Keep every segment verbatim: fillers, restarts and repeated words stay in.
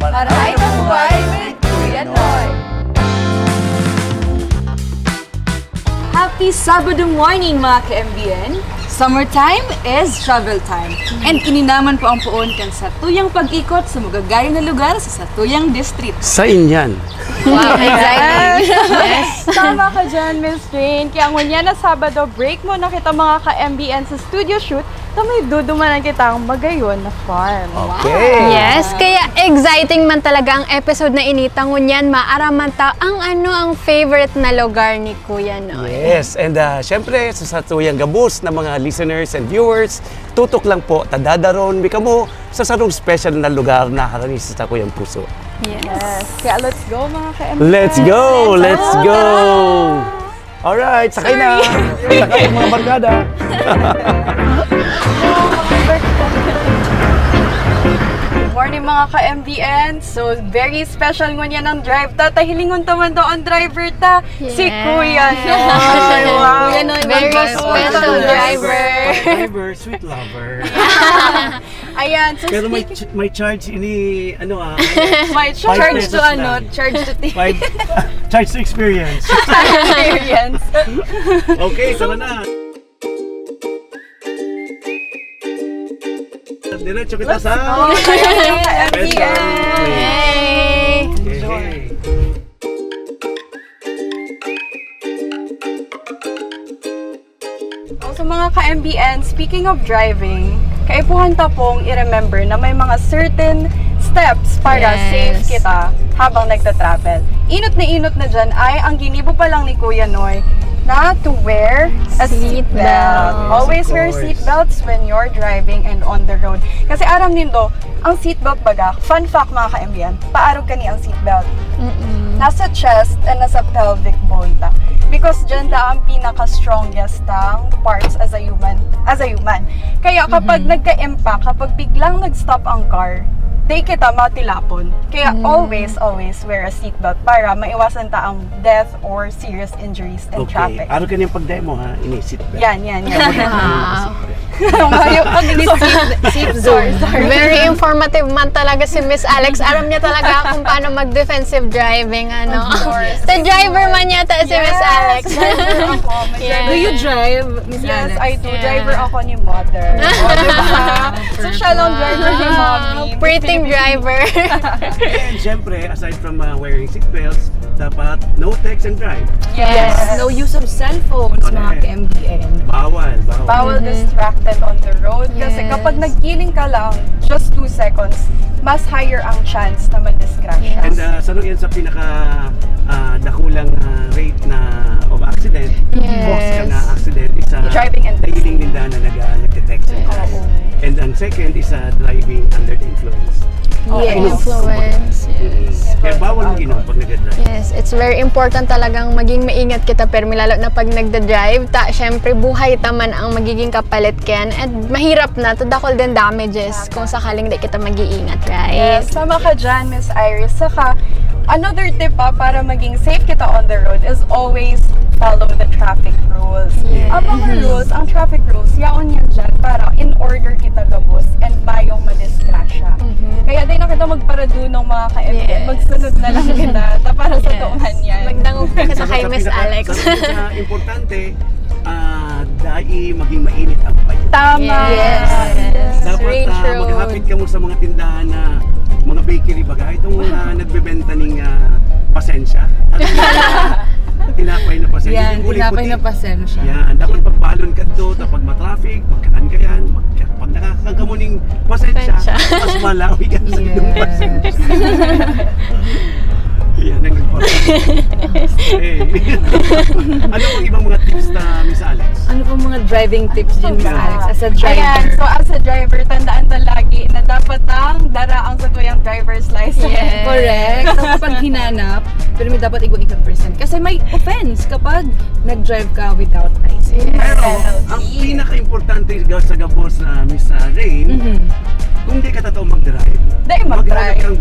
Maray na buhay with Kuya Noy! Happy Sabado morning, mga ka-M B N! Summertime is travel time. And ini naman po ang poon kan satuyang pag-ikot sa magagayon na lugar sa satuyang distrito. Sa Inyan. Wow, exciting. Yes. Tama ka dyan, Miss Jane. Kaya ngunyan na Sabado, break muna kita, mga ka-M B N, sa studio shoot na may dudumanan kitang magayon na farm. Okay. Yes, kaya exciting man talaga ang episode na ini ta ngunyan, maaraman ta ang ano ang favorite na lugar ni Kuya Noy. Yes, and ah, syempre, sa satuyang gabos na mga listeners and viewers, tutok lang po, ta dadaron mi kamo sa sarong special na lugar na harani sa sakuyang puso. Yes. Kaya let's go, mga ka-M B N! Let's go! Let's go! Alright, sakay na! Sakay ang mga barkada! Good morning, mga ka-M B N! So, very special ngunyan ang drive ta. Ta, hilingon ta man daw ang driver ta. Si Yes. Kuya Noy. Wow. Kuya Noy, Very welcome. Special driver. Driver, sweet lover. Ayan, so Pero may speaking ch- may charge ini, ano ah, May charge to ano, lang. Charge to tea. Five, charge to experience. Experience. Okay, tara na. Diretso kita Let's sa go. Let's go. Yay! Yay! Oh, so mga ka-M B N, speaking of driving, kaipuhan ta pong i-remember na may mga certain steps para Yes. safe kita habang nagta-travel. Inot na inot na dyan ay ang ginibo pa lang ni Kuya Noy na to wear a Seat seat belt. Belt. Always Of wear course. Seat belts when you're driving and on the road. Kasi aram nindo, ang seatbelt baga, fun fact mga ka-M B N, paarog kani ang seatbelt. Mm-mm. Nasa chest and nasa pelvic bone ta. Because dyan da ang pinaka-strongest ang parts as a human. As a human. Kaya kapag Mhm. nagka-impact, kapag biglang nag-stop ang car, di kita matilapon. Kaya Mm. always, always wear a seatbelt para maiwasan ta ang death or serious injuries in Okay. traffic. Araw ka niyang pagdemo, ha? Ini, seatbelt. Yan, yan, yan. Wow. Mayo pag ini seat, seat zone. Sorry, sorry. Very informative man talaga si Miss Alex. Aram niya talaga kung paano mag-defensive driving, ano? Of course. Sa driver man yata si Miss Yes, Alex. Driver ako. May Yes. driver Do you ako. drive, Miss Yes, Alex? I do. Yeah. Driver ako ni mother. Oh, diba? So, siya lang driver ni Wow. mommy. Pretty Philippine driver. And syempre, aside from uh, wearing seatbelts, dapat no text and drive. Yes. Yes. No use of cellphones, Correct. mga ka-M B N. Bawal, bawal. Bawal Mhm. distracted on the road. Kasi Yes. kapag nagkiling ka lang, just two seconds, mas higher ang chance na madisgrasya. Yes. And uh, sa yan sa pinaka uh, dakulang uh, rate na of accident, Yes. cause ka na accident, is uh, Driving and nahiling ninda na nag, uh, nagte-text and drive. Oo. And ang second is uh, driving under the influence. Oo. Yes. Influence, yes. Kaya bawal mag-inom pag nag-drive. Yes, it's very important talagang maging maingat kita, permi, lalo na pag nagda-drive. Ta, syempre, buhay ta man ang magiging kapalit kayan. And mahirap na, to dakul din damages Tama. kung sakaling di kita mag-iingat, right? Yes, tama ka dyan, Miss Iris. Saka, another tip pa, para maging safe kita on the road is always follow the traffic rules. Yes. Ang mga Mhm. rules, ang traffic rules, yaon yan dyan para in order kita gabos and mayong madisgrasya. Mhm. Kaya di na kita magparadunong, mga ka-M B N, Yes. magsunod na lang kita. Ta para sa Yes. tuman yan. Magdangog ka sa Sa, kay sa Miss pinaka-, Alex. sa pinaka-importante, ah, dai maging mainit ang payo. Tama. Yes. Yes. Dapat, Very ah, true. maghapit ka mo sa mga tindahan na mga bakery baga. Itong, ah, nagbebenta ning, ah, pasensya. Tinapay na pasensya. Yan, Yung kulay tinapay puti. na pasensya. Yan. Dapat pagbalon ka to, tapag matraffic, magkaan ka yan, magka-, pag nakakaga mo ning pasensya, Pasensya. mas malawi ka sa inyong Yes. pasensya. Yan ang importante. Eh. Ano pang ibang mga tips na, Miss Alex? Ano pang mga driving tips din, Miss Alex, as a driver? Ayan, so as a driver, tandaan ta lagi na dapat ang dara ang satuyang driver's license. Yes. Correct. So, kapag hinanap, pero may dapat igwa-igwa percent. Kasi may offense kapag nag-drive ka without license. Yes. Pero, ang Yes. pinaka-importante sa gabos na, Miss, ah, Rain, Mhm. kung di ka totoo mag-drive, Di mag-drive. maghanap kang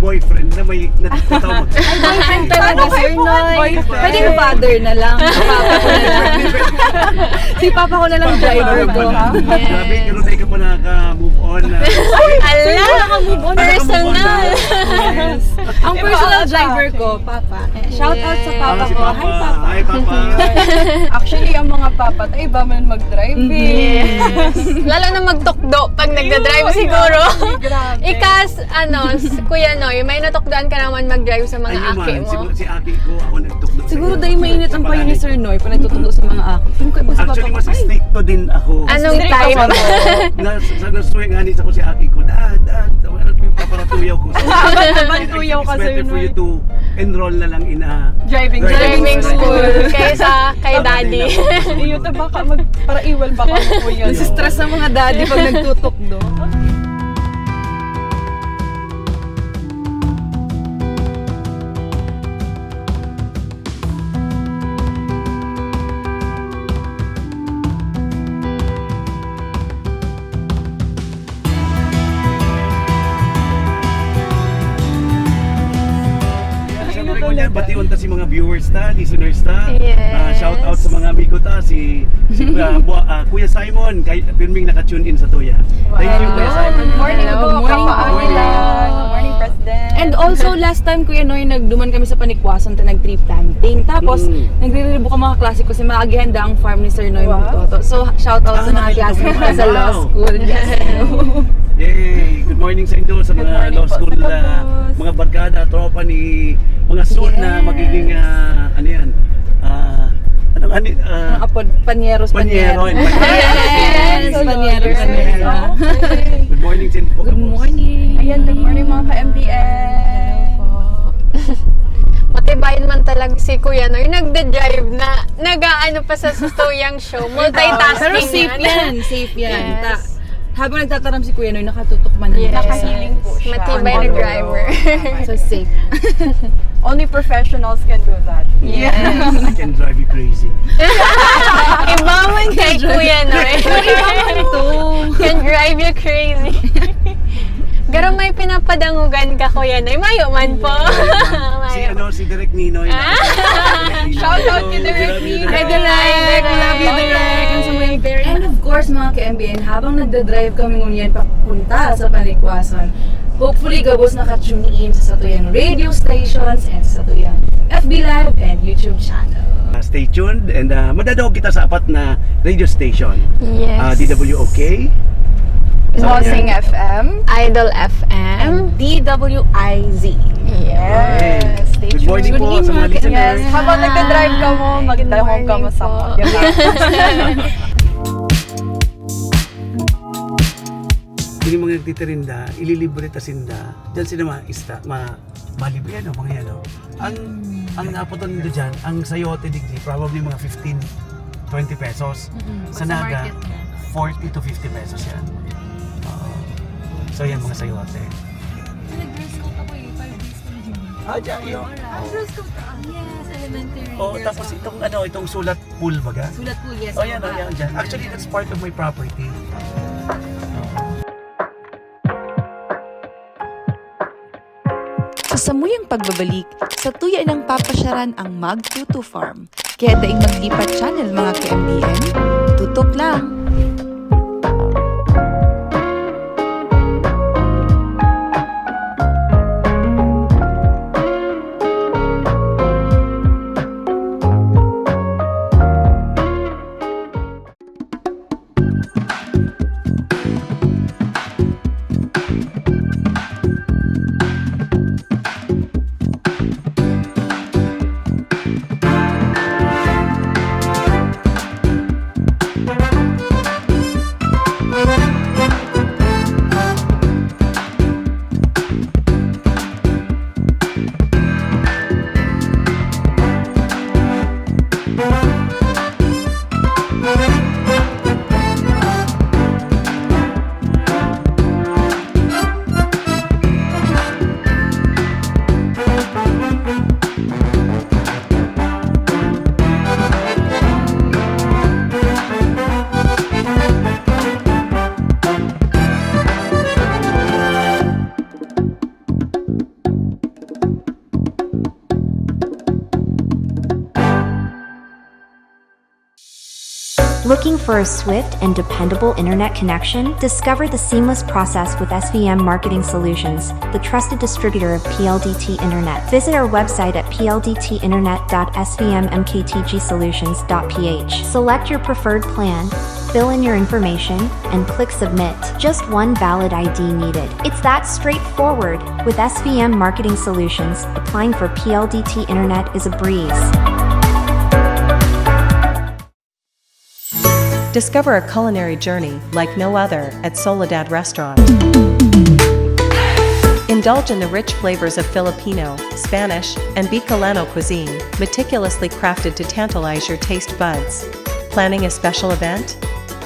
boyfriend na may nagtataw mag- Ay, boyfriend talaga, Paano Sir kayo Noy. boyfriend? Pwedeng father na lang. Si papa ko na lang. Si papa ko na lang Papa driver ko na lang. ko. Yes. Grabe, pero di ka pa nakaka-move on na. Ala! Naka-move on. Personal. Personal driver ko, Papa. Shout out sa Papa ko. Hi, Papa. Hi, Papa. Actually, ang mga papa, ay iba man mag-drive eh. Yes. Lalo na magtukdo pag nagdadrive siguro. Grabe. Ikas, ano, s- Kuya Noy, may natukdoan ka naman mag-drive sa mga Ayun aki man, mo. siguro si aki ko, ako nagtukdo. Siguro dahil mainit ang payo ni Sir Noy pag nagtutukdo sa mga aki. Yung kaya po si Papa Actually, ko, mas "Ay, stricto din ako. Anong Stricto type? ka ba?" Na, sa nasuwing ani sa ko si aki ko, dad, dad, paparatuyaw ko. Paparatuyaw ka, It's better Sir for you Noy. to enroll na lang in a Driving Driving school. School. Kaysa kay daddy. Iyo, tabaka magparaiwal ba ka po yan? Nasistress ang mga daddy pag nagtutukdo. Siyempre, kunya, bation ta si mga viewers ta, listeners ta. Yes. Ah, shout out sa mga amigo ta, si, si ah, Bu- ah, Kuya Simon, kay pirming naka-tune in sa Tuya. Thank you, Kuya Simon. Good morning Hello, po, good morning Papa po. Angela. Good morning, President. And also, last time, Kuya Noy, nagduman kami sa Panikwasan, ta nag-tree planting. Tapos, Mm. nagre-review ang mga klase ko, si maagihan daw ang farm ni Sir Noy Wow. Magtoto. So, shout out sa mga Ah, klase okay. ko sa law Wow. school. Yes. Yay! Good morning sa inyo, sa Good mga morning law po sa school na Kapos. mga barkada, tropa ni mga soon na Yes. magiging, ah, ano yan? Ah, anong ano? Ah, Mga pod, panyeros, Panyero, panyero. panyero. Yes, panyero, panyero. Good morning, Sin po. Good morning. Ayan, good morning, mga ka-M B N. Matibayan man talaga si Kuya Noy. Nagda-drive na, nag-aano pa sa Tuyang Show. Multitasking Pero safe yan. Yan, safe yan. Yes. Ta- habang nagtataram si Kuya Noy, nakatutok man ang Yes. nasa. Nakahiling po siya. Matibay na driver. So safe. Only professionals can do that. Yes. I can drive you crazy. Iba man kay Kuya Noy. Iba man to. Can drive you crazy. Garo may pinapadangugan ka, Kuya Noy. Mayo man po. Si ano, si Direk Ninoy. Ah. Shout out kay Direk Ninoy. Hi, Direk! We love you, Direk! Ang sa mga very... And of course, mga ka-M B N, habang nagda-drive kami ngunyan papunta sa Panikwasan, hopefully, gabos naka-tune in sa satuyang radio stations and sa satuyang F B Live and YouTube channel. Uh, stay tuned and uh, madadog kita sa apat na radio station. Yes. Uh, D W O K, Mosing F M. Idol F M. D W I Z. Yes. Stay Good morning tuned. po sa mga listeners. Yes. Habang nagda-drive ka mo, magdahon ka mo sa Good morning po. Yung mga nagtitirinda, ililibre ta sinda. Diyan sila ma-ista, ma malibre ano, mga yan, no? Ang ang naputon nito dyan, ang sayote digdi, probably mga fifteen, twenty pesos. Sa Naga, forty to fifty pesos yan. Oo. So yan, mga sayote. Nag-Girl Scout ako eh, five days ko yun. Ah, dyan yun. Girl Scout, ah, yes, elementary. Oh, Girl tapos Scout. Itong ano, itong sulat pool baga? Sulat pool, yes. Oh, yan, oh, yan, dyan. Actually, that's part of my property. Sa samuyang pagbabalik, sa tuya nang papasyaran ang Magtutu Farm. Kaya daing maglipat channel, mga ka-M B N. Tutok lang! Looking for a swift and dependable internet connection? Discover the seamless process with S V M Marketing Solutions, the trusted distributor of P L D T Internet. Visit our website at P L D T internet dot S V M M K T G solutions dot P H. Select your preferred plan, fill in your information, and click submit. Just one valid I D needed. It's that straightforward. With S V M Marketing Solutions, applying for P L D T Internet is a breeze. Discover a culinary journey like no other at Soledad Restaurant. Indulge in the rich flavors of Filipino, Spanish, and Bicolano cuisine, meticulously crafted to tantalize your taste buds. Planning a special event?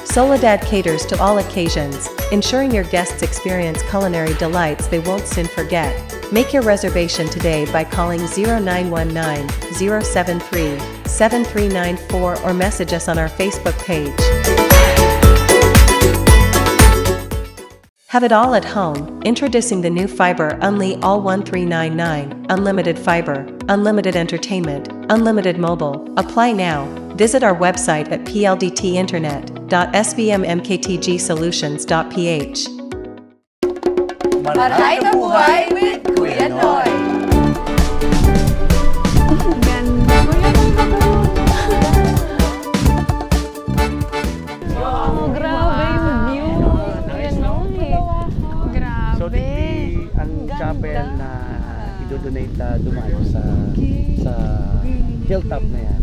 Soledad caters to all occasions, ensuring your guests experience culinary delights they won't soon forget. Make your reservation today by calling zero nine one nine, zero seven three, seven three nine four or message us on our Facebook page. Have it all at home. Introducing the new Fiber Unli All one three nine nine, unlimited fiber, unlimited entertainment, unlimited mobile. Apply now. Visit our website at P L D T internet dot S V M M K T G solutions dot P H. Maray na buhay with Kuya Noy. Wow, grabe yung view. Yan, no? Grabe. So, technically, ang chapel na idodonate uh, duman sa sa hilltop na yan.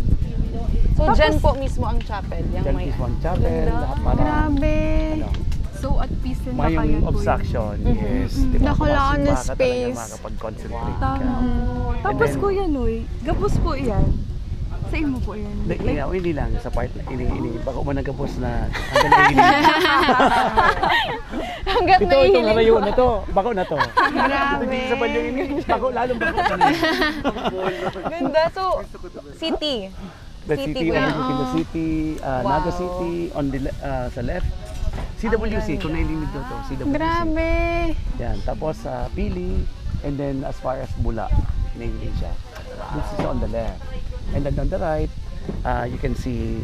So, dyan po mismo ang chapel? Yung Dyan may, mismo ang chapel, lahat para Grabe. ano, So at peace din ba kayo, mayong Kuya? obstruction. Yes. Di ba? Nakulaan na Makasipa ka talaga, space. Makakapag-concentrate Wow. ka. Tama. Tapos, then- Kuya Noy, gabos po iyan. Sa imo po yan. Hindi, hindi, hindi lang sa part na ini, ini, bako man nagkapos na hanggang na ini. Hanggang Ito, itong nahihiling harayo ko. na to, bako na to. Grabe. Ito sa balyo ini, bako, lalong bako na. Ganda. So, city. The City, city, Kuya. overlooking the city, uh, Naga Wow. City, on the le- uh, sa left. C W C, kung nailimid daw to, C W C. Grabe. Yan, tapos uh, Pili, and then as far as Bula, nailimid siya. This is on the left. And then on the right, uh, you can see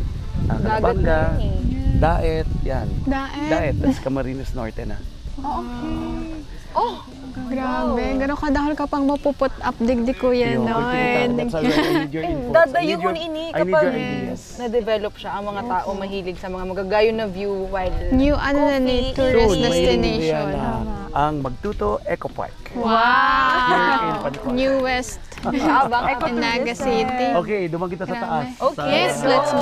uh, Dagat Calabanga, na yun eh. Daet, yan. Daet. Daet, that's Camarines Norte na. Okay. Oh, Grabe. Gano'n kadahol ka pang mapuput up digdi, Kuya Yo, Noy. pagkita, that's why I need your info. Dadayuhon I need your- ini I need kapag your ideas. na-develop siya ang mga tao mahilig sa mga magagayon na view while New ano na ni coffee, tourist Soon, may destination. idea na ang Magtuto Eco Park. Here in Wow! Panuco. New West. Siya ba? In Naga City. Okay, duman kita sa Grabe. taas. Okay. Yes, Sa- let's go.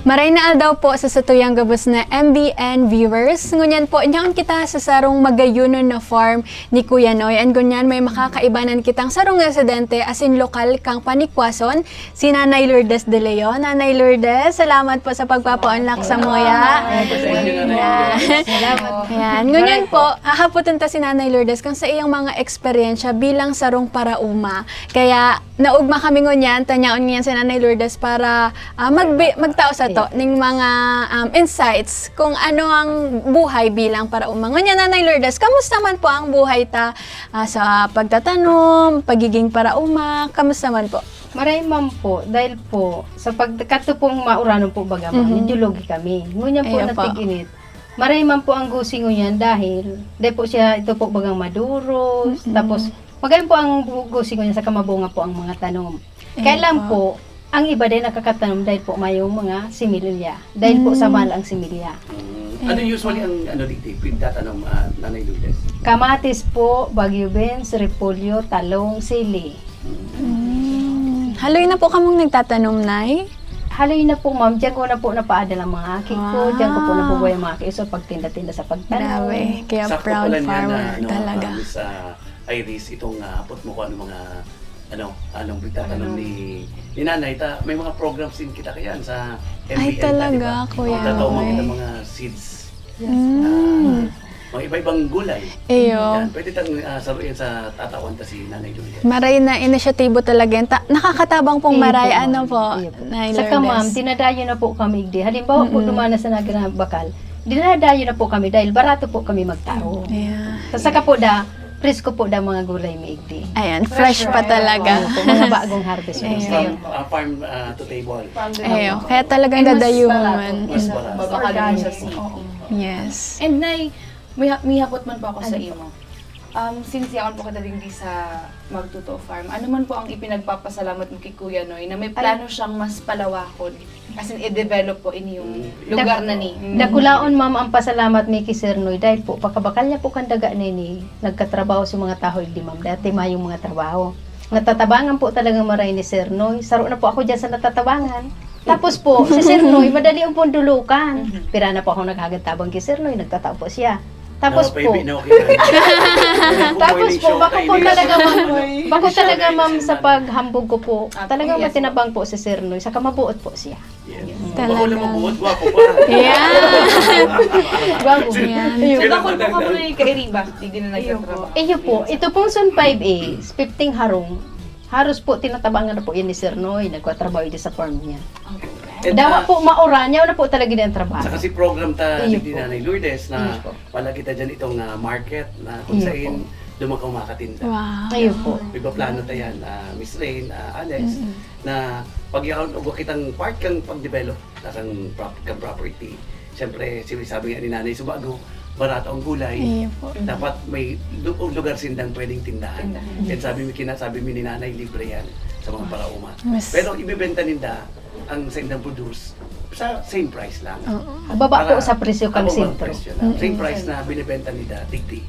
Maray na aldaw po sa satuyang gabos na M B N viewers. Ngunyan po, inyaon kita sa sarong magayonon na farm ni Kuya Noy. And ngunyan, may makakaibanan kitang sarong residente asin lokal kang Panikwason, si Nanay Lourdes De Leon. Nanay Lourdes, salamat po sa pagpapaunlak sa muya. Yan. Yan. Ngunyan po, hahapoton ta si Nanay Lourdes kung sa iyang mga eksperyensya bilang sarong paraoma. Kaya naugma kami ngunyan, tanyaon ngunyan si Nanay Lourdes para ah, magbi- magtao sato ning mga um, insights kung ano ang buhay bilang paraoma. Ngunyan, Nanay Lourdes, kamusta man po ang buhay ta ah, sa pagtatanom, pagiging paraoma? Kamusta man po? Maray man po, dahil po, sa pagkato pong mauranon po baga, ma'am, Mhm. medyo lugi kami. Ngunyan po Ayan na po. tig-init, maray man po ang gusi ngunyan dahil, dahil po siya ito po bagang maduros, tapos magayon po ang bu- gusi ngunyan sa kamabunga po ang mga tanom. Ayan Kaya lang po. po, ang iba din nakakatanom dahil po mayong mga similya. Dahil po sa mahal ang similya. Ano usually ang ano dito, pinagtatanom, ah, Nanay Lourdes? Kamatis po, Baguio beans, repolyo, talong, sili. Mm. Haloy na po kamong nagtatanom, Nay? Haloy na po, ma'am. Diyan ko na po napaadal ang mga aki ko. Diyan ko po Wow. nabubuhay ang mga aki ko sa pagtinda-tinda sa pagtanom. Grabe. Kaya Sakto proud pala niya farmer na, ano, talaga. ah, Miss, ah, Iris, itong ah, hapot mo kung ano mga ano, anong pagtatanom ni, ni Nanay. Ta, may mga programs din kita kayan sa M B N, Ay, talaga, ta, di ba? Kuya Magtataw Noy. kita mga seeds. Mm. Mga iba-ibang gulay. Iyo. Yan, pwede tang uh, saruin sa tatawan ta si Nanay Juliet. Maray na inisyatibo talaga yan. Ta- nakakatabang pong Iyo maray, po, ano ma'am. po, Iyo po. Nay Saka ma'am, Lourdes? Dinadayo na po kami, igdi. Halimbawa po, Mm-mm. dumaan na sa Naga na bakal, dinadayo na po kami dahil barato po kami magtao. Yeah. Sa saka po da, presko po daw mga gulay mi igdi. Ayan, fresh pa Fresh. Ayun talaga. po, mga bagong harvest po. Ayun. Sila From po. Uh, farm uh, to table. Ayun, kaya talagang dadayuhan. Mas barato. Baka kami sa sea. Yes. And Nay, may, ha- may hapot man po ako sa imo. Um, since yaon po kita digdi sa Magtuto Farm, ano man po ang ipinagpapasalamat mo kay Kuya Noy na may plano siyang mas palawakon? As in, i-develop po ini yung lugar na ni. Dakulaon, ma'am, ang pasalamat mi ki Sir Noy dahil po pakabakal niya po kan daga nini, nagkatrabaho si mga tahoy di, ma'am. Dati mayong mga trabaho. Natatabangan po talaga maray ni Sir Noy. Saro na po ako diyan sa natatabangan. Tapos po, si Sir Noy, madali ang pundulukan. Pira na po ako naghagad tabang ki Sir Noy, nagtatao po siya. Tapos po, Napaibi na ako kay Nanay. Tapos po, bako po Kainis. talaga, ma'am, bako talaga, ma'am, sa paghambog ko po. Talagang matinabang po si Sir Noy, saka mabuot po siya. Yes. Talaga. Bako lang mabuot, gwapo pa. Yeah. Gwapo. Yan. So, dakul po ka muna yung kairiba, di din na nagtatrabaho. Iyo po, ito pong Zone five A, fifteen Harong, haros po tinatabangan na po yan ni Sir Noy, nagkatrabaho din sa farm niya. And, Dawa ah, po, maura niya na po talaga din ang trabaho. Saka si program ta Iyo ni po. Nanay Lourdes na Iyo po. wala kita dyan itong ah, market na kung Iyo saan duman ka makakatinda. Wow. Iyo po. May paplano ta yan, ah, Miss Rain, ah, Alex, na pag-ihaon o kitang part kang pag-develop na kang, prop- kang property. Siyempre, si- sabi nga ni Nanay Subago, barato ang gulay. Iyo po. Dapat may lu- lugar sindang pwedeng tindahan. And sabi mi kina, sabi mi ni Nanay, libre yan sa mga paraoma. Mas- Pero ibebenta ninda ang sindang produce sa same price lang. Baba po Para sa presyo kang mababa ang sentro. presyo lang. Same price na binibenta nila digdi.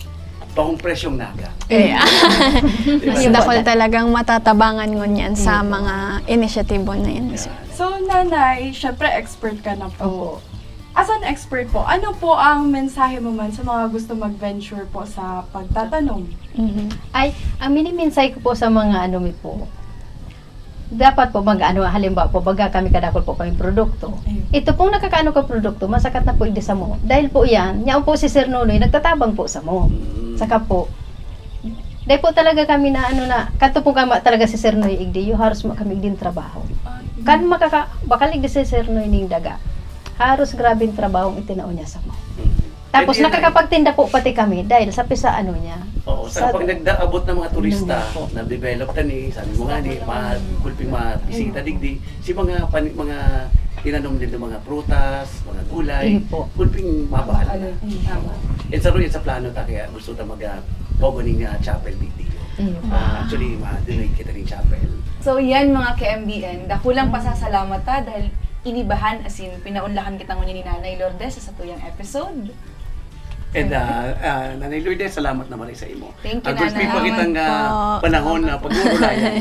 Pahong presyong naga. Eh, Di ba? mas dakul talagang matatabangan ngunyan sa mga inisyatibo na yun. So, Nanay, syempre expert ka na po. Opo. As an expert po, ano po ang mensahe mo man sa mga gusto mag-venture po sa pagtatanom? Mhm. Ay, ang miniminsay ko po sa mga ano mi po, dapat po mag-ano, halimbawa po, baga kami kadakol po kami produkto. Ayun. Ito pong nakakaano ka produkto, masakat na po igdi sa mo. Dahil po yan, yaon po si Sir Nonoy, nagtatabang po sa mo. Saka po, dahil po talaga kami na ano na, kanto po kama talaga si Sir Noy igdi, yung haros ma kami igdi trabaho. Kan makaka, bakal igdi si Sir Noy ning daga, haros grabe yung trabaho ang itinao niya sa mo. Tapos Eh, di na- nakakapagtinda po pati kami dahil sa pisa ano niya. Oo, sa pag nagdaabot ng mga turista, Ano po? na-develop na ni, sabi mo nga ni, ma, gulping mabisita digdi, si mga, pani, mga tinanom din ng mga prutas, mga gulay, Iyo po. gulping mabahal na. Ano, tama. And sa sa plano ta, kaya gusto ta mag uh, opening uh, chapel digdi. Iyo po. Ah, actually, ma-donate kita ng chapel. So yan mga ka-M B N, dakulang pasasalamat ta dahil inibahan asin pinaunlakan kita ngunyan ni Nanay Lourdes sa satuyang episode. And uh, uh, Nanay Lourdes, salamat naman sa imo. Thank you, Ang first Nanay. pa kitang uh, Salamat po. Panahon na pag-uulayan,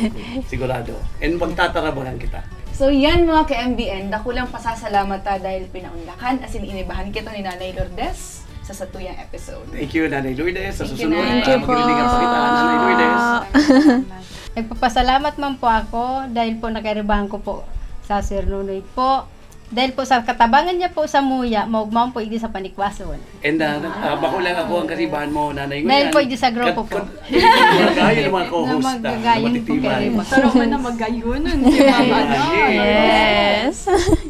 sigurado. And magtatarabangan kita. So yan mga ka-M B N, dakulang pasasalamat ta dahil pinaunlakan asin inibahan kita ni Nanay Lourdes sa satuyang episode. Thank you, Nanay Lourdes. Sa Thank you, susunod, Nanay. uh, magliligaw pa kita, Nanay Lourdes. Nagpapasalamat man po ako dahil po nakaribahan ko po sa Sir Nonoy po. Dahil po sa katabangan niya po sa muya, maugmaon po igdi sa panikwason. And uh, uh, bako lang ako ang kasibahan mo, Nanay. Dahil Ngunyan, po, di sa grupo kat- po. kat- Magayon ang mga co-host Na na, magagayon po matitiman. kayo. Sarap man na magayon nun si Mama, no? Yes. Yes.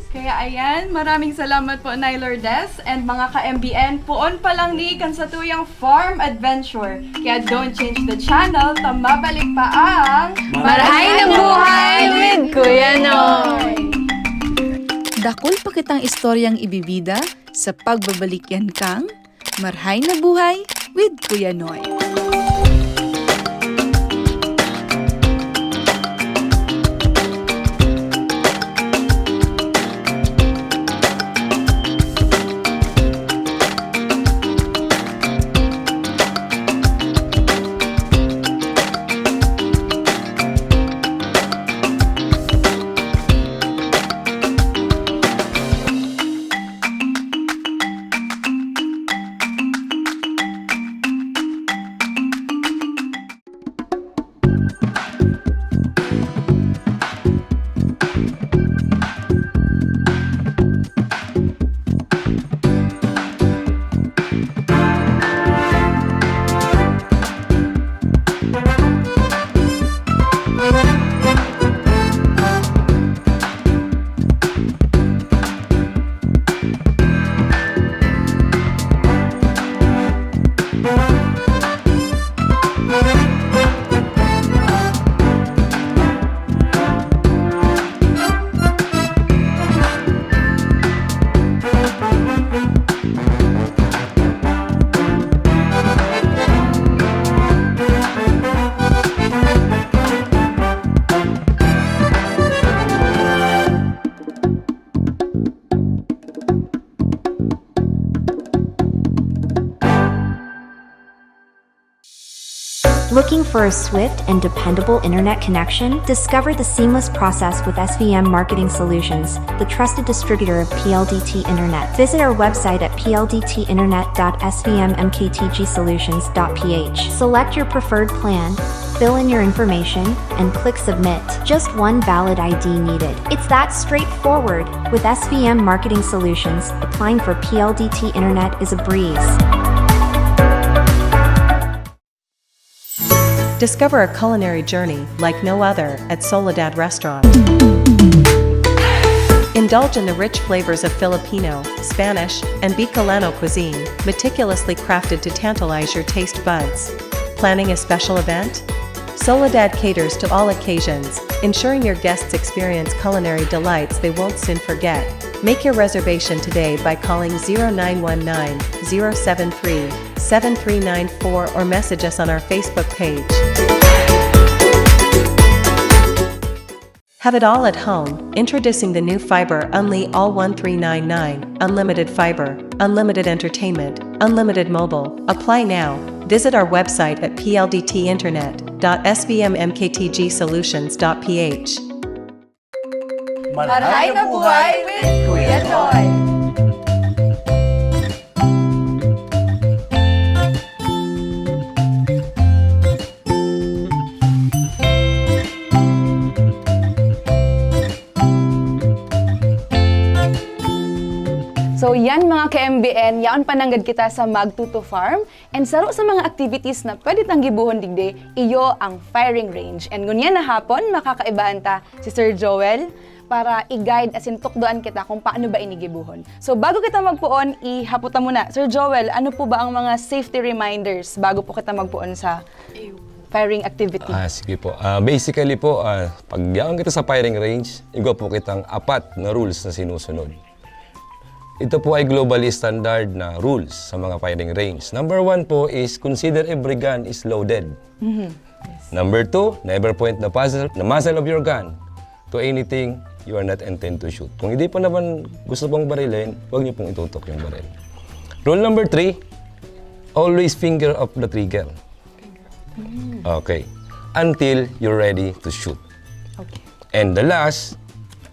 Kaya ayan, maraming salamat po, Nay Lourdes and mga ka-M B N. Puon pa lang ni kan satuyang farm adventure. Kaya don't change the channel, ta mabalik pa ang Marhay na buhay with Kuya Noy. Dakul pa kitang istoryang ibibida sa pagbabalik yan kang Marhay na Buhay with Kuya Noy. Looking for a swift and dependable internet connection? Discover the seamless process with S V M Marketing Solutions, the trusted distributor of P L D T Internet. Visit our website at P L D T internet dot S V M M K T G solutions dot P H. Select your preferred plan, fill in your information, and click submit. Just one valid I D needed. It's that straightforward. With S V M Marketing Solutions, applying for P L D T Internet is a breeze. Discover a culinary journey like no other at Soledad Restaurant. Indulge in the rich flavors of Filipino, Spanish, and Bicolano cuisine, meticulously crafted to tantalize your taste buds. Planning a special event? Soledad caters to all occasions, ensuring your guests experience culinary delights they won't soon forget. Make your reservation today by calling zero nine one nine, zero seven three, seven three nine four or message us on our Facebook page. Have it all at home. Introducing the new Fiber Unli All one three nine nine, unlimited fiber, unlimited entertainment, unlimited mobile. Apply now. Visit our website at P L D T internet dot S V M M K T G solutions dot P H. Marhay na buhay with Kuya Joy. So yan, mga ka-M B N, yaon pa nanggad kita sa Magtuto Farm. And saro sa mga activities na pwede tang gibohon digdi, iyo ang firing range. And ngunyan na hapon, makakaibahan ta si Sir Joel para i-guide asin tukdoan kita kung paano ba ini gibohon. So bago kita magpoon, ihapot ta muna. Sir Joel, ano po ba ang mga safety reminders bago po kita magpoon sa firing activity? Ah, sige po. Ah, basically po, ah, pag yaon kita sa firing range, igwa po kitang apat na rules na sinusunod. Ito po ay globally standard na rules sa mga firing range. Number one po is consider every gun is loaded. Number two, never point the muzzle, the muzzle of your gun to anything you are not intend to shoot. Kung hindi po naman gusto pong barilin, huwag niyo pong itutok yung baril. Rule number three, always finger of the trigger. Okay. Until you're ready to shoot. Okay. And the last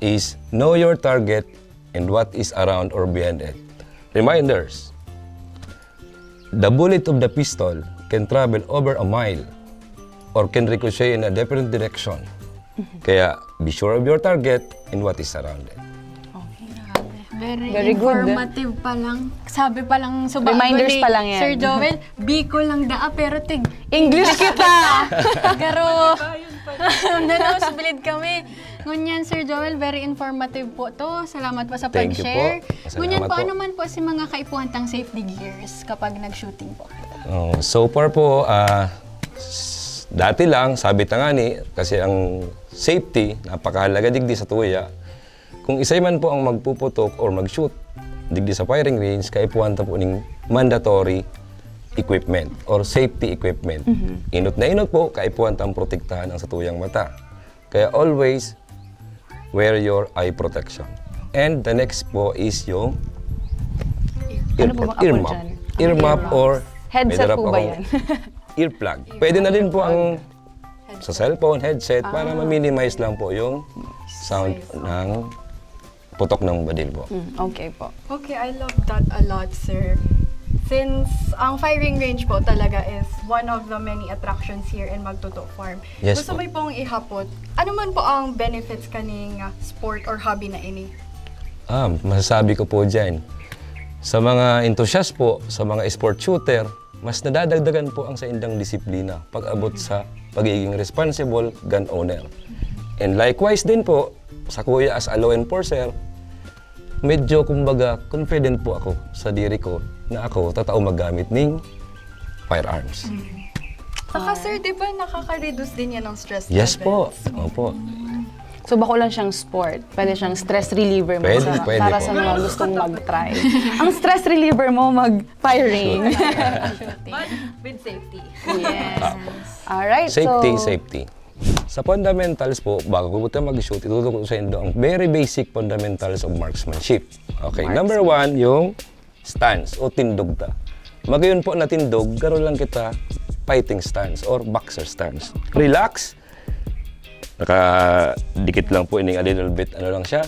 is know your target and what is around or behind it. Reminders, the bullet of the pistol can travel over a mile or can ricochet in a different direction. Kaya, be sure of your target and what is around it. Very good. Informative pa lang. Sabi pa lang sa bago Reminders ni pa lang yan. Sir Joel, Bicol lang daa, pero tig English kita! Garo. Nanonosbilid kami. Ngunyan, Sir Joel, very informative po to. Salamat po sa Thank you pag-share. po. Salamat Ngunyan po, po. Ano man po si mga kaipuhan tang safety gears kapag nag-shooting po? Oh, so far po, ah, s- dati lang, sabi ta nga ni, kasi ang safety, napakahalaga digdi sa tuya. Kung isay man po ang magpuputok or mag-shoot digdi sa firing range, kaipuhan ta po ning mandatory equipment or safety equipment. Inot na inot po, kaipuhan tang protektahan ang satuyang mata. Kaya always wear your eye protection. And the next po is yung Ano po bang ear apod muff. dyan? Ear muff or Headset pwede na po po ba akong yan? Earplug. Pwede na din po ang sa cellphone, headset, para ma-minimize lang po yung sound ng putok ng badil po. Mm, okay po. Okay, I love that a lot, sir. Since ang firing range po talaga is one of the many attractions here in Magtuto Farm. Yes Gusto po. mo pong ihapot, ano man po ang benefits kaning uh, sport or hobby na ini? Ah, masasabi ko po dyan, sa mga enthusiast po, sa mga sport shooter, mas nadadagdagan po ang saindang disiplina pag-abot sa pagiging responsible gun owner. And likewise din po, sa kuya as a law enforcer, medyo kumbaga confident po ako sa diri ko na ako tatao maggamit ning firearms. Saka sir, di ba nakaka-reduce din yan ng stress Yes po. levels? Opo. So bako lang siyang sport. Pwede siyang stress reliever mo Pwede, sa, pwede para po. sa mga gustong mag-try. Ang stress reliever mo, mag-firing. But with safety. Yes. Alright. Safety, so, safety. Sa fundamentals po, bago po tayo mag-shoot, ituturo ko sa inyo ang very basic fundamentals of marksmanship. Okay, number one, yung stance o tindog ta. Magayon po na tindog, garo lang kita fighting stance or boxer stance. Relax. Nakadikit lang po, ining a little bit, ano lang siya,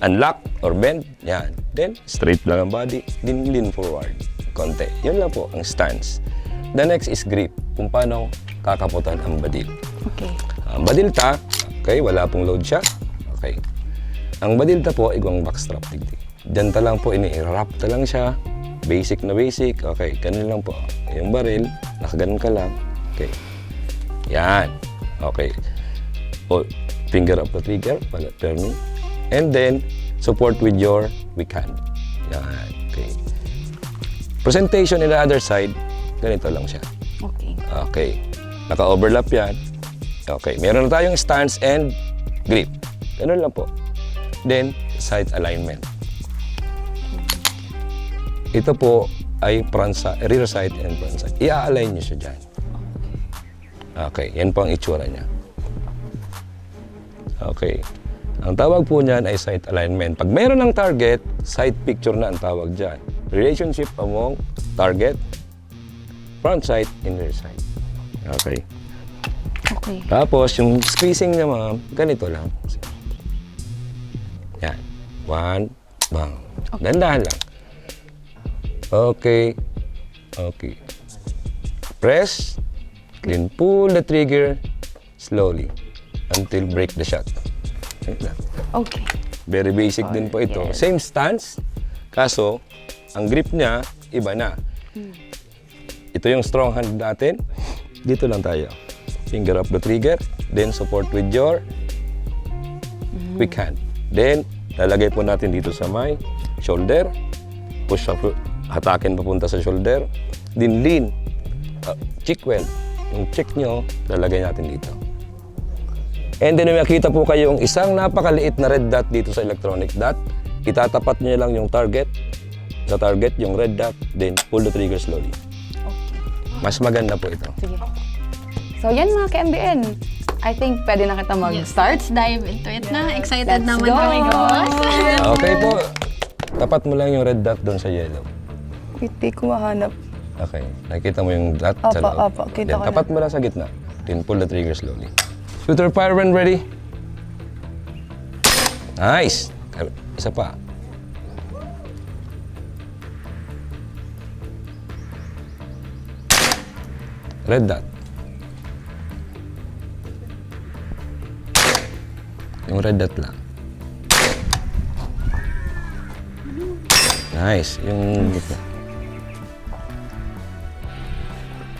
unlock or bend. Yan. Then, straight lang ang body. Then, lean forward. Konti. Yun lang po ang stance. The next is grip. Kung paano kakaputan ang badil. Okay. Ang badil ta, okay, wala pong load siya. Okay. Ang badil ta po, igwang backstrap digdi. Diyan ta lang po, ini-wrap ta lang siya. Basic na basic. Okay, ganun lang po. Yung baril, nakaganon ka lang. Okay. Yan. Okay. O, finger of the trigger, pala, permi. And then, support with your weak hand. Yan. Okay. Presentation in the other side, ganito lang siya. Okay. Okay. Naka-overlap yan. Okay. Meron na tayong stance and grip. Ganun lang po. Then, sight alignment. Ito po ay front si- rear sight and front sight. I-align nyo siya dyan. Okay, yan po ang itsura niya. Okay. Ang tawag po niyan ay sight alignment. Pag meron ng target, sight picture na ang tawag dyan. Relationship among target, front sight, and rear sight. Okay. Okay. Tapos, yung spacing niya, ma'am, ganito lang. Yan. One, bang. Dandahan lang. Okay. Okay. Press, then pull the trigger slowly until break the shot. Ganun lang. Okay. Very basic din po ito. Yes. Same stance, kaso ang grip niya iba na. Ito yung strong hand natin. Dito lang tayo. Finger of the trigger, then support with your weak hand. Then, lalagay po natin dito sa may shoulder. Push up, hatakin papunta sa shoulder. Then lean. Uh, cheek well. Yung cheek nyo, lalagay natin dito. And then, may makita po kayong isang napakaliit na red dot dito sa electronic dot. Itatapat nyo lang yung target, sa target, yung red dot, then pull the trigger slowly. Mas maganda po ito. Sige. So yan mga ka-M B N. I think pwede na kita mag-start. Let's dive into it na. Excited Let's naman go. kami, boss. Okay po. Tapat mo lang yung red dot doon sa yellow. Hindi ko mahanap. Okay. Nakikita mo yung dot sa Opo, loob. opo. Kita Then, ko na. Tapat mo lang sa gitna. Then pull the trigger slowly. Shooter, fire when ready. Nice! Isa pa. Red dot. Yung red dot lang. Nice. Yung gitna.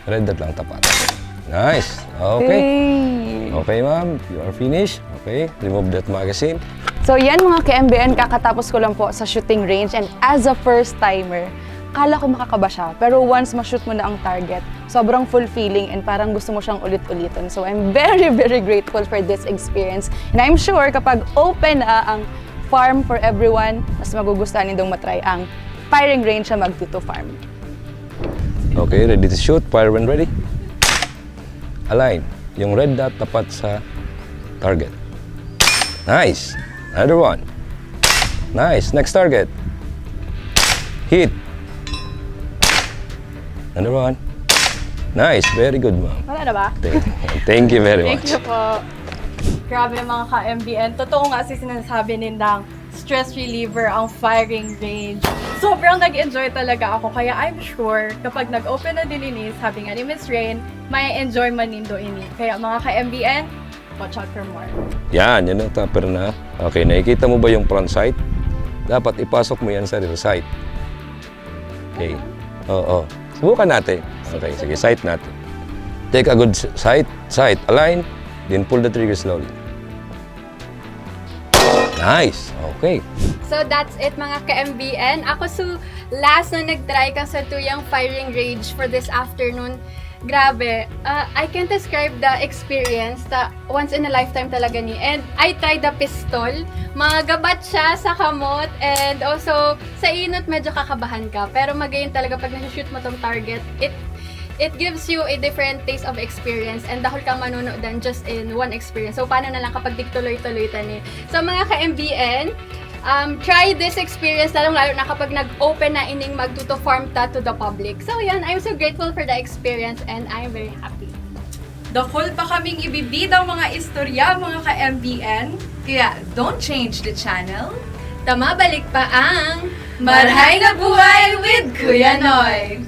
Red dot lang tapat. Nice. Okay. Hey. Okay, ma'am. You are finished. Okay. Remove that magazine. So yan mga ka-M B N, kakatapos ko lang po sa shooting range and as a first timer, kala ko makakaba siya. Pero once ma-shoot mo na ang target, sobrang fulfilling and parang gusto mo siyang ulit-ulitin. So I'm very, very grateful for this experience. And I'm sure kapag open na ang farm for everyone, mas magugustuhan nindong matry ang firing range sa Magtutu Farm. Okay, ready to shoot. Fire when ready. Align. Yung red dot tapat sa target. Nice. Another one. Nice. Next target. Hit. Another one. Nice. Very good, ma'am. Wala na ba? Thank, thank you very Thank much. you po. Grabe mga ka-M B N. Totoo nga si sinasabi nindang stress reliever ang firing range. Sobrang nag-enjoy talaga ako. Kaya I'm sure kapag nag-open na din ini, sabi nga ni Miss Rain, may enjoy man nindo ini. Kaya mga ka-M B N, watch out for more. Yan, yan ang topper na. Okay, nakikita mo ba yung front sight? Dapat ipasok mo yan sa rear sight. Okay. Oo. Subukan natin. Okay, sige, sight natin. Take a good s- sight, sight, align, then pull the trigger slowly. Nice. Okay. So that's it mga ka-M B N. Ako so last na nag-try kan satuyang firing range for this afternoon. Grabe, uh, I can't describe the experience ta once in a lifetime talaga ni. And I tried the pistol. Magabat siya sa kamot and also sa inot medyo kakabahan ka. Pero magayon talaga pag nasi-shoot mo tong target, it it gives you a different taste of experience and dahil kang manuno than just in one experience. So paano na lang kapag tigtuloy-tuloy ta ni? So mga ka-M B N, Um, try this experience, lalong-lalo na kapag nag-open na ining Magtuto Farm ta to the public. So, yun, I'm so grateful for the experience and I'm very happy. Dakul pa kaming ibibidang mga istorya, mga ka-M B N. Kaya, don't change the channel. Ta mabalik pa ang Marhay na Buhay with Kuya Noy.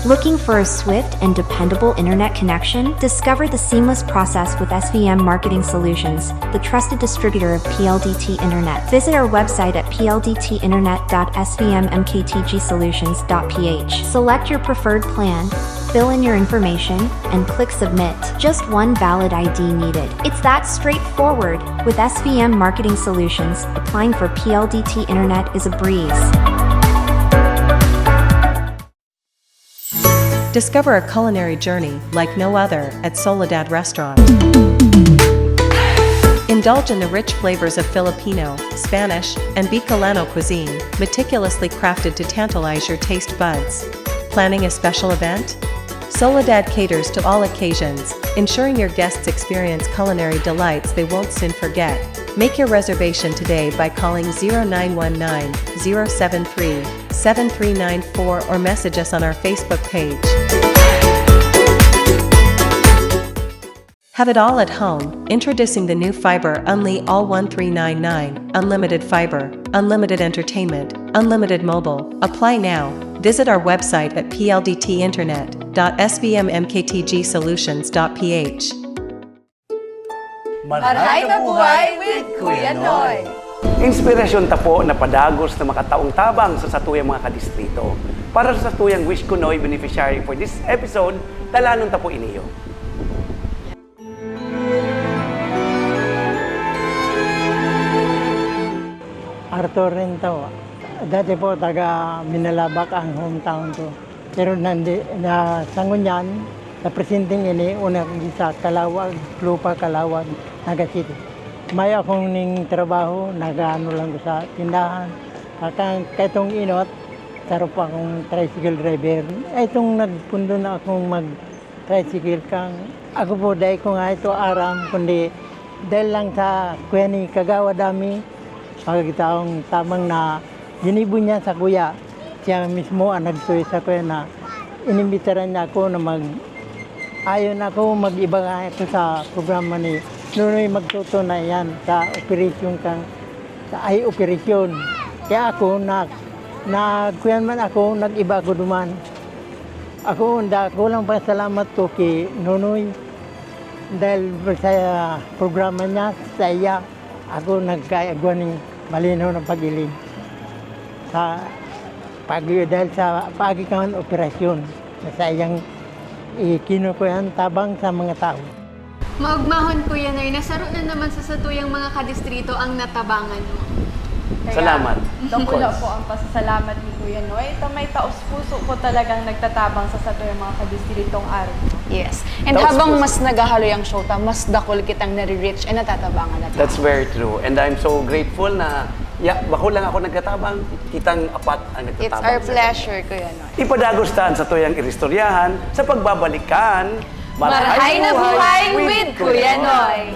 Looking for a swift and dependable internet connection? Discover the seamless process with S V M Marketing Solutions, the trusted distributor of P L D T Internet. Visit our website at P L D T internet dot S V M M K T G solutions dot P H. Select your preferred plan, fill in your information, and click submit. Just one valid I D needed. It's that straightforward. With S V M Marketing Solutions, applying for P L D T Internet is a breeze. Discover a culinary journey like no other at Soledad Restaurant. Indulge in the rich flavors of Filipino, Spanish, and Bicolano cuisine, meticulously crafted to tantalize your taste buds. Planning a special event? Soledad caters to all occasions, ensuring your guests experience culinary delights they won't soon forget. Make your reservation today by calling zero nine one nine, zero seven three, seven three nine four or message us on our Facebook page. Have it all at home. Introducing the new Fiber Unli All one three nine nine, unlimited fiber, unlimited entertainment, unlimited mobile. Apply now. Visit our website at P L D T internet dot S V M M K T G solutions dot P H. Marhay na buhay with Kuya Noy. Inspirasyon ta po na padagos na makataong tabang sa satuyang mga kadistrito. Para sa satuyang Wish Ko Noy beneficiary for this episode, dalanon ta po iniyo. Arthur Rentawa. Dati po, taga Minalabac ang hometown ko. Pero nandi-, na, sa ngunyan, sa presenteng ini, una ko sa Calauag, Lupa, Calauag, Naga City. Mayo akong ning trabaho, nag-aano lang ko sa tindahan. Saka kaitong inot, saro pa akong tricycle driver. Ay, itong nagpundo na akong mag-tricycle kang, ako po, dai ko nga ito aram, kundi dahil lang sa kuya ni Kagawad Ami, pagkataong tabang na ginibo niya sa kuya, siya mismo ang nagsuyo sa kuya na inimbitaran niya ako na mag-, ayon ako, mag-iba nga ako sa programa ni Nonoy Magtuto na yan, sa operasyon kang, sa eye operation. Kaya ako, na, nagkuyan man ako, nag-iba ako duman. Ako, dakulang pasalamat ko ki Nonoy dahil sa programa niya, sa iya, ako nagkaigwa ning malinaw na pag-iling sa pag-, dahil sa paagi kan operasyon na sa iyang ikinukuyan tabang sa mga tao. Maugmahon, Kuya Noy, na saro na naman sa satuyang mga kadistrito ang natabangan mo. Kaya, Salamat. Dakula Of course. po ang pasasalamat ni Kuya Noy. Ito, may taos-puso po talagang nagtatabang sa satuyang mga kadistritong arog mo. Yes. And Taos-puso. habang mas naghahaloy ang show ta, mas dakul kitang nare-reach and natatabangan na tao. That's very true. And I'm so grateful na, ya, bako lang ako nagtatabang, kitang apat ang It's nagtatabang our sa pleasure, Kuya Noy. Ipadagos ta an satuyang iristoryahan sa pagbabalik kan Marhay na Buhay with Kuya Noy.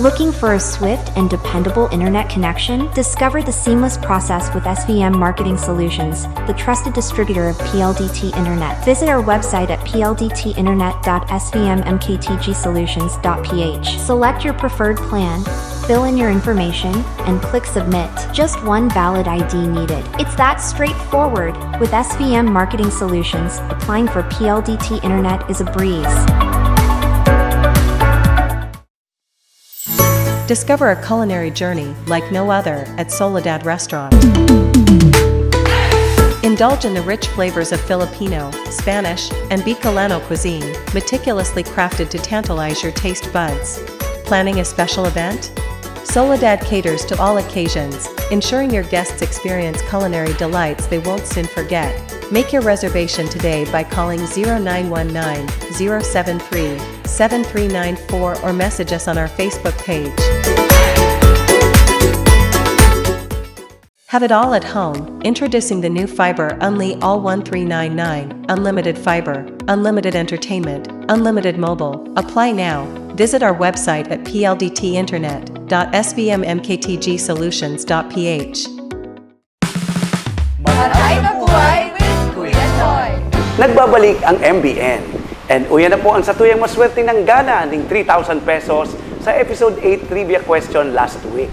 Looking for a swift and dependable internet connection? Discover the seamless process with S V M Marketing Solutions, the trusted distributor of P L D T Internet. Visit our website at P L D T internet dot S V M M K T G solutions dot P H. Select your preferred plan, fill in your information, and click submit. Just one valid I D needed. It's that straightforward. With S V M Marketing Solutions, applying for P L D T Internet is a breeze. Discover a culinary journey like no other at Soledad Restaurant. Indulge in the rich flavors of Filipino, Spanish, and Bicolano cuisine, meticulously crafted to tantalize your taste buds. Planning a special event? Soledad caters to all occasions, ensuring your guests experience culinary delights they won't soon forget. Make your reservation today by calling zero nine one nine, zero seven three, seven three nine four or message us on our Facebook page. Have it all at home. Introducing the new Fiber Unli All one three nine nine, unlimited fiber, unlimited entertainment, unlimited mobile. Apply now. Visit our website at P L D T internet dot S V M M K T G solutions dot P H. Maray na buhay with Kuya Noy. Nagbabalik ang M B N. And uyan na po ang satuyang maswerteng nanggana ning three thousand pesos sa episode eight trivia question last week.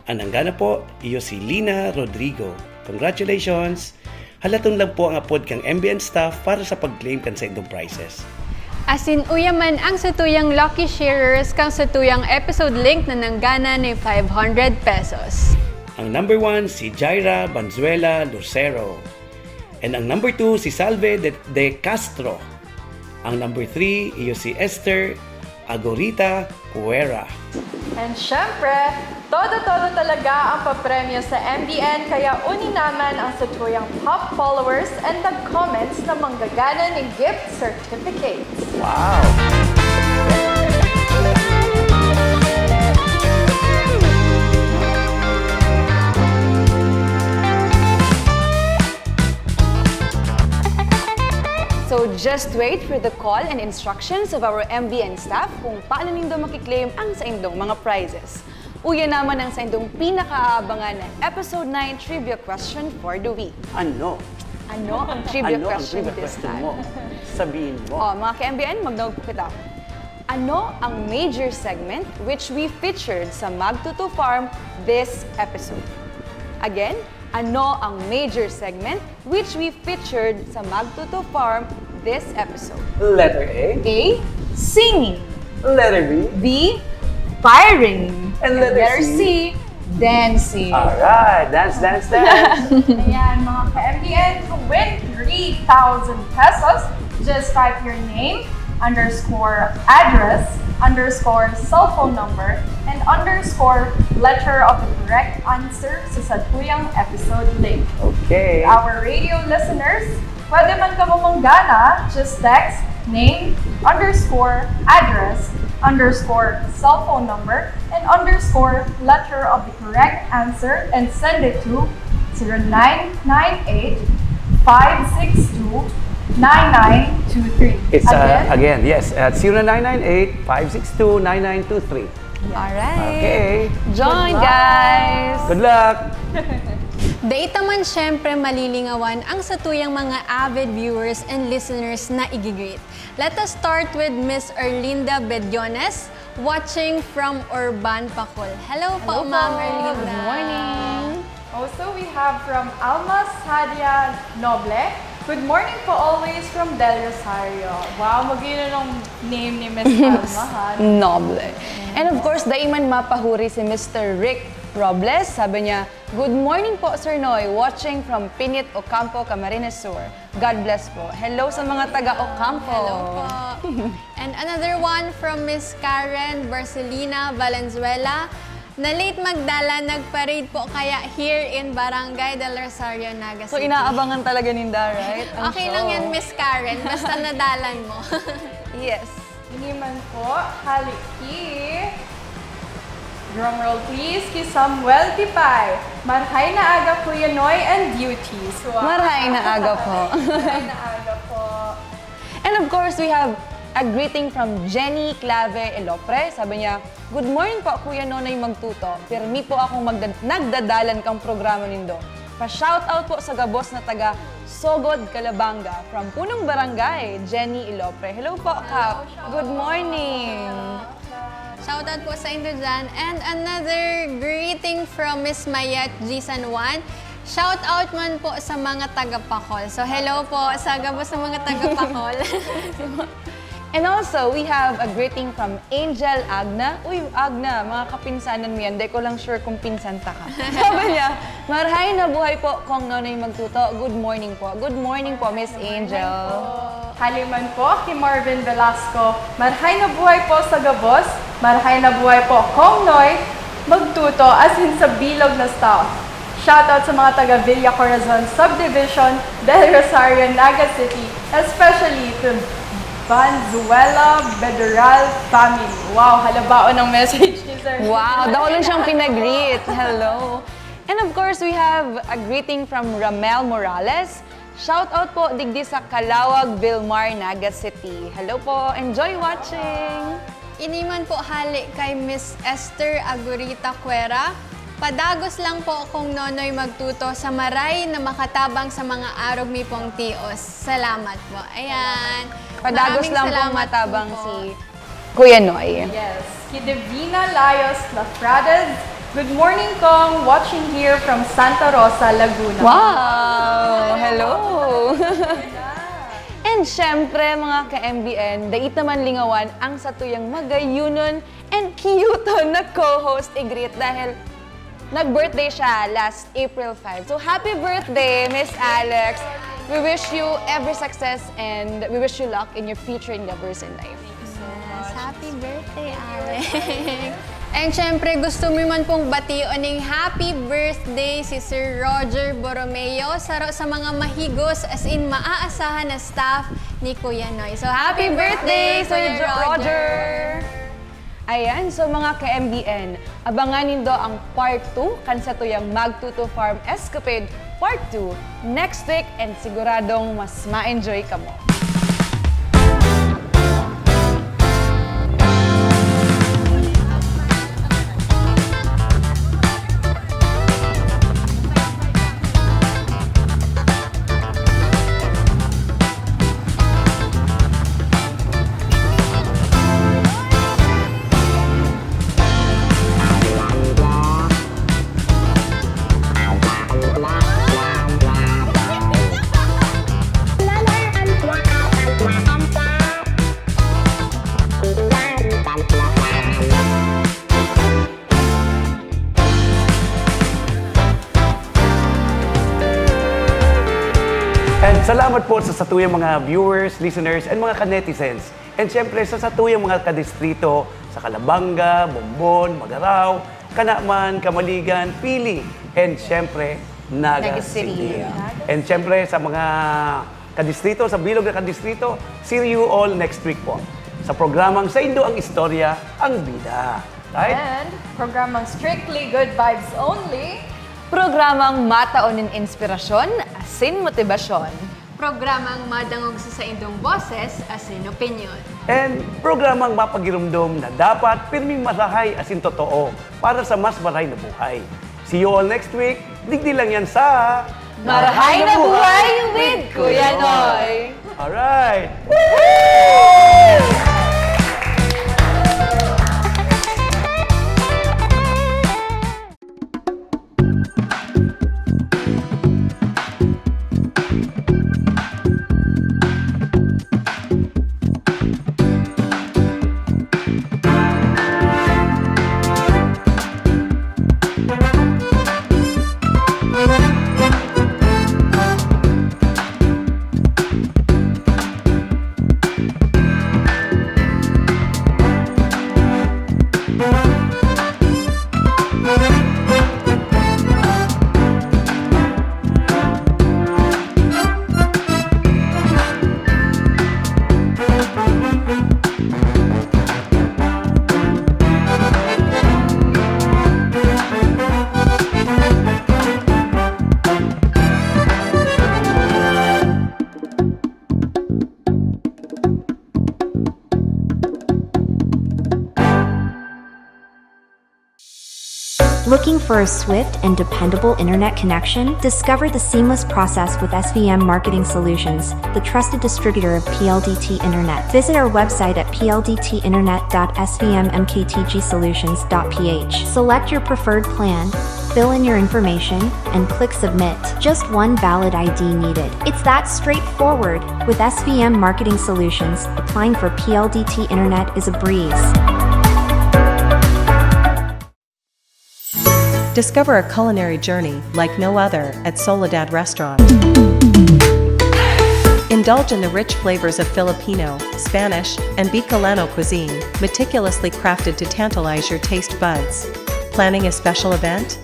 Ang nanggana po, iyo si Lina Rodrigo. Congratulations! Halaton lang po ang apod kan M B N staff para sa pag-claim kan saindong prizes. Asin uya man ang satuyang lucky sharers kan satuyang episode link na nanggana nin five hundred pesos. Ang number one, si Jaira Banzuela Lucero. And ang number two, si Salve de, de Castro. Ang number three, iyo si Esther Agorita Cuera. And syempre, todo-todo talaga ang papremyo sa M B N, kaya uni naman ang satuyang top followers and nag-comments na manggagana nin gift certificates. Wow! So just wait for the call and instructions of our M B N staff kung paano nindo makiklaim ang saindong mga prizes. Uya naman ang saindong pinakaabangan na Episode nine Trivia Question for the Week. Ano? Ano ang trivia ano ang question trivia this question time? Mo? Sabihin mo. Oh, mga ka-M B N, magdaog po kita. Ano ang major segment which we featured sa Magtutu Farm this episode? Again, ano ang major segment which we featured sa Magtutu Farm this episode? Letter A. A. Singing. Letter B. B. Firing. And letter C. Dancing. Alright. Dance, dance, dance. Ayan, mga ka-M B N, to win three thousand pesos, just type your name, underscore address, underscore cell phone number, and underscore letter of the correct answer sa satuyang episode link. Okay. Our radio listeners, pwede man kamo manggana, just text name underscore address underscore cell phone number and underscore letter of the correct answer and send it to zero nine nine eight, five six two, nine nine two three. It's uh, again, yes, at zero nine nine eight, five six two, nine nine two three. Alright. Okay. Join, guys! Good luck! Data man syempre malilingawan ang satuyang mga avid viewers and listeners na igigreet. Let us start with Miss Erlinda Bediones, watching from Urban, Pacol. Hello po, Hello Ma'am po. Erlinda. Good morning. Also, we have from Alma Sadia Noble. Good morning po, always from Del Rosario. Wow, mag-yun ang name ni Miss Alma, ha? Noble. And of course, dai man mapahuri si Mister Rick Robles. Sabi niya, "Good morning po, Sir Noy. Watching from Pinit, Ocampo, Camarines Sur. God bless po." Hello sa mga taga Ocampo. Hello po. And another one from Miss Karen Barcelina Valenzuela. Na-late magdalan, nagpa-raid po kaya here in Barangay Del Rosario, Naga So, City. Inaabangan talaga ninda, right? Ang Okay show. Lang yan, Miss Karen. Basta nadalan mo. Yes. Ini man po, hali ki, drumroll please, ki Samuel Tipay. Marhay na aga, Kuya Noy and Beauties. Wow. Marhay na aga po. Marhay na aga po. And of course, we have A greeting from Jenny Clave Elopre. Sabi niya, "Good morning po, Kuya Nonoy Magtuto. Pirmi po akong magda-, nagdadalan kang programa nindo. Pa-shoutout po sa gabos na taga Sogod, Calabanga. From Punong Barangay, Jenny Elopre." Hello po, Kap. Good morning. Shoutout po sa indo dyan. And another greeting from Miss Mayet G. San Juan. Shoutout man po sa mga taga Pacol. So, hello po sa gabos ng mga taga Pacol. And also, we have a greeting from Angel Agna. Uy, Agna, mga kapinsanan mo yan. Di ko lang sure kung pinsan ta ka. Sabi niya, "Marhay na buhay po, Kong Nonoy Magtuto. Good morning po." Good morning po, Miss Angel. Hali man po ki Marvin Velasco, "Marhay na buhay po sa gabos, marhay na buhay po, Kong Noy Magtuto, asin sa bilog na staff. Shoutout sa mga taga Villa Corazon Subdivision, Del Rosario, Naga City, especially to Banzuela Bedoral family." Wow, halabaon ang message ni Sir. Wow, dahil lang siyang pinag-greet. Hello. And of course, we have a greeting from Ramel Morales. Shout out po digdi sa Calauag, Vilmar, Naga City. Hello po, enjoy watching! Ini man po hali kay Miss Esther Agurita Cuera. "Padagos lang po, Kong Nonoy Magtuto, sa maray na makatabang sa mga arog mi pong tios. Salamat po." Ayan. Padagos lang pong matabang si Kuya Noy. Yes. Ki Divina Layos Lafrades, "Good morning, Kong. Watching here from Santa Rosa, Laguna." Wow! Hello! And syempre, mga ka-M B N, dait naman lingawan ang satuyang magayunon and cute na co-host, Igrit, dahil nag-birthday siya last April five. So, happy birthday, Miss Alex! We wish you every success and we wish you luck in your future endeavors in life. Yes, happy birthday, Alex! And syempre, gusto mi man pong bation ning happy birthday si Sir Roger Borromeo, saro sa mga mahigos, as in, maaasahan na staff ni Kuya Noy. So, happy birthday, Sir Roger! Ayan, so mga ka-M B N, abangan nindo ang part two kan satuyang Magtuto Farm Escapade Part two next week, and siguradong mas ma-enjoy kamo. And salamat po sa satuyang mga viewers, listeners, and mga ka-netizens. And syempre, sa satuyang mga kadistrito, sa Calabanga, Bombon, Magarao, Canaman, Camaligan, Pili, and syempre, Naga City. And syempre, sa mga kadistrito, sa bilog na kadistrito, see you all next week po sa programang Saindo ang Istorya, ang Bida. Right? And programang Strictly Good Vibes Only. Programang matao nin inspirasyon asin motibasyon. Programang madangog sa saindong boses asin opinyon. And programang mapagiromdom na dapat pirming marahay asin totoo para sa mas marahay na buhay. See you all next week. Digdi lang yan sa Marahay na Buhay with Kuya Noy! Alright! Looking for a swift and dependable internet connection? Discover the seamless process with S V M Marketing Solutions, the trusted distributor of P L D T Internet. Visit our website at P L D T internet dot S V M M K T G solutions dot P H. Select your preferred plan, fill in your information, and click submit. Just one valid I D needed. It's that straightforward. With S V M Marketing Solutions, applying for P L D T Internet is a breeze. Discover a culinary journey like no other at Soledad Restaurant. Indulge in the rich flavors of Filipino, Spanish, and Bicolano cuisine, meticulously crafted to tantalize your taste buds. Planning a special event?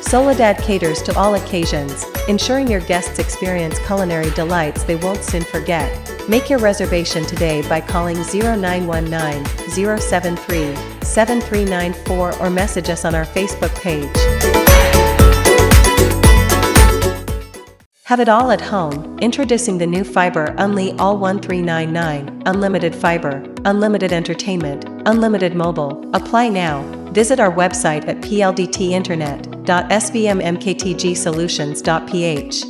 Soledad caters to all occasions, ensuring your guests experience culinary delights they won't soon forget. Make your reservation today by calling zero nine one nine, zero seven three, seven three nine four or message us on our Facebook page. Have it all at home. Introducing the new Fiber Unli All one three nine nine, unlimited fiber, unlimited entertainment, unlimited mobile. Apply now. Visit our website at P L D T internet dot S V M M K T G solutions dot P H.